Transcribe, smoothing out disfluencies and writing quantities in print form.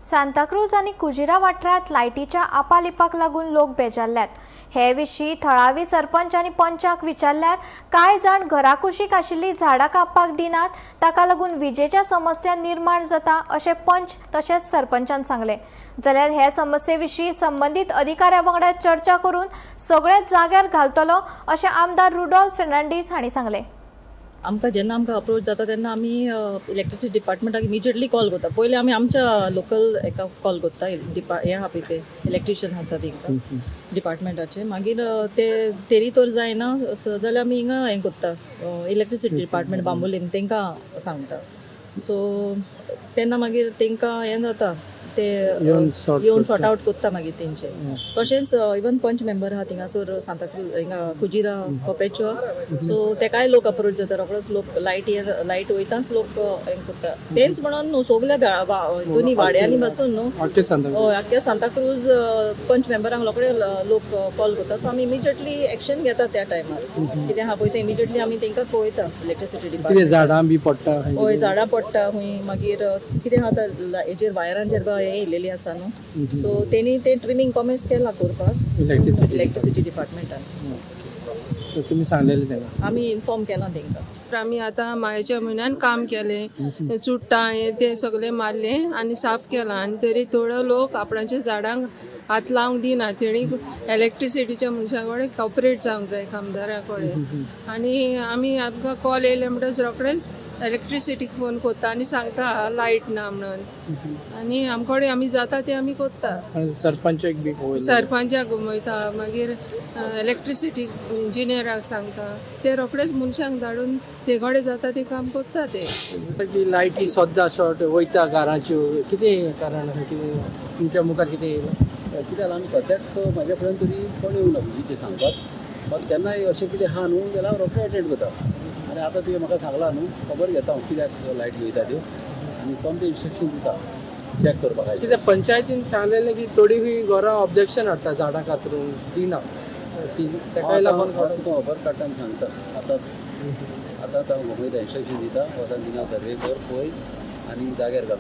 सांताक्रूज आनी कुजिरा वाठारांत लायटीच्या आपालिपाक लागून लोक बेजारल्यात. हे विशीं थळावी सरपंच आनी पंचाक विचारल्यार कांय जाण घराकुशीक आशिल्लीं झाडां कापपाक दिनात, ताका लागून विजेच्या समस्या निर्माण जाता अशें पंच तशेंच सरपंचान सांगलें. जाल्यार हे समस्ये विशीं संबंदीत अधिकाऱ्या वांगडा चर्चा करून सगळें जाग्यार घालतलो अशें आमदार रुडॉल्फ फेर्नांडीस हांणी सांगलें. आमकां जेन्ना आमकां अप्रोच जाता तेन्ना आमी इलेक्ट्रिसिटी डिपार्टमेंटाक इमिजिएटली कॉल करता. पयलीं आमी आमच्या लोकल हेका कॉल करता, हे आहा पळय ते इलेक्ट्रिशियन आसता तेंकां डिपार्टमेंटाचे. मागीर ते तेरी तर जायना जाल्यार आमी हिंगा हें करता, इलेक्ट्रिसिटी डिपार्टमेंट बांबोलीम तेंकां सांगता. सो तेन्ना मागीर तेंकां हें जाता, ते येवन sort येवन करता. सॉर्ट आवट करता मागीर तेंचे. तशेंच इवन पंच मेंबर आहा थिंगासर सांताक्रूज, हिंगा कुजिरा कोपेचो, सो तेकाय लोक अप्रोच जाता रोकडोच. लोक लायट लायट वयताच लोक हें करता. तेंच म्हणून न्हू, सगल्या हितूनी वाड्यांनी बसून न्हू. आख्खे सांताक्रूज. हय, आख्ख्या सांताक्रूज पंच मेंबरांक रोकडे लोक कॉल करता. सो आमी इमिजिएटली एक्शन घेता त्या टायमार. कितें आहा पळय तें इमिजिएटली आमी तेंकां पळयता, इलेक्ट्रिसिटी कितें डिपार्टमेंट. झाडां बी पडटा? हय, झाडां पडटा खंय. मागीर कितें आहा आतां हेजेर वायरांचेर बा हें येयलेली आसा न्हू, सो तेणी तें ट्रिमींग कॉमेन्स केलां करपाक. इलेक्ट्रिसिटी. इलेक्ट्रिसिटी डिपार्टमेंटान. तुमी सांगलेलें तेका? आमी इन्फॉर्म केलां तेंकां. आमी आतां मायाच्या म्हयन्यान काम केलें, चुडटां हें तें सगळें मारलें आनी साफ केलां. आनी तरी थोडो लोक आपणाच्या झाडांक हात लावंक दिना. तेणी इलेक्ट्रिसिटीच्या मनशां कडेन कॉपरेट जावंक जाय, कामदारा कडेन. आनी आमी आमकां कॉल येयले म्हणटच रोखडेच इलेक्ट्रिसिटीक फोन करता आनी सांगता लायट ना म्हणून. आनी आमकडे आमी जाता ते आमी करता. आनी सरपंचाक बी पळयलें? सरपंचाक घुमयता, मागीर इलेक्ट्रिसिटी इंजिनियराक सांगता. ते रोखडेच मनशांक धाडून ते कडेन जाता ते काम करता ते. ती लायटी सद्दां शॉर्ट वयता घराच्यो, कितें कारण आसा? कितें तुमच्या मुखार कितें येयलां? कितें जालां, आमी सद्याक म्हाज्या फुड्यान तरी कोण येवना विजेचें सांगपाक. मात केन्नाय अशें कितें आहा न्हू जाल्यार हांव रोखडें एटेंड करता. आनी आतां तुवें म्हाका सांगलां न्हू, खबर घेता हांव कित्याक लायट वयता त्यो आनी सोमतें इन्स्ट्रक्शन दिता चॅक करपाक आयज. कित्याक पंचायतीन सांगलेलें की थोडीं घरां ऑब्जेक्शन हाडटा, झाडां कातरूंक दिना ती, तेकाय लागून. हांव तुका खबर काडटा आनी सांगता आतांच. आतांच हांव घुमयता, इन्स्ट्रक्शन दिता, वचून थिंगा सर्वे कर पळय आनी जाग्यार घाल.